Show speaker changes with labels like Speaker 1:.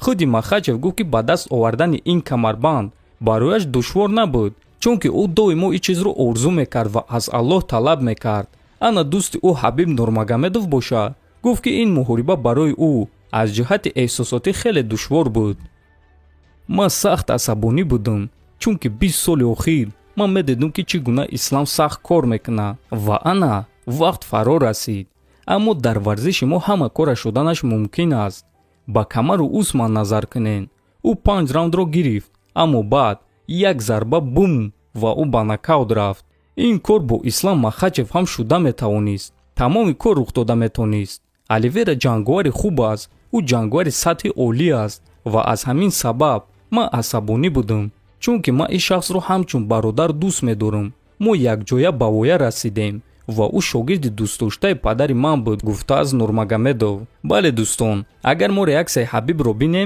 Speaker 1: Худи Махачев гуфт, ки ба даст овардани ин камарбанд барояш душвор набуд, чунки ӯ доимо ин чизро орзу мекард ва аз Аллоҳ талаб мекард. Ана дӯсти ӯ Ҳабиб Нурмагомедов боша, гуфт, ки ин муҳориба барои ӯ аз ҷиҳати эҳсосотӣ хеле душвор буд. Ман сахт асабонӣ будам, чунки 20 соли охир ман медидам, ки чӣ гуна Ислам сахт кор мекунад ва ана вақт фаро расид. Аммо дар варзиши мо ҳама кора шуданаш мумкин аст. Ба Камару Усман назар кунед. Ӯ панҷ раундро гирифт, аммо баъд як зарба, бум, ва ӯ ба нокаут рафт. Ин кор бо Ислам Махачев ҳам шуда метавонист. Тамоми кор рух дода метавонист. Оливера ҷанговари хуб аст, ӯ ҷанговари сатҳи олӣ аст ва аз ҳамин сабаб ман асабонӣ будам, чунки ман ин шахсро ҳамчун бародар дӯст медорам. Мо якҷоя ба воя расидем ва ӯ шогирди дӯстдоштаи падари ман буд, гуфтааст Нурмагомедов. Бале, дӯстон, агар мо реаксияи Ҳабибро бинем.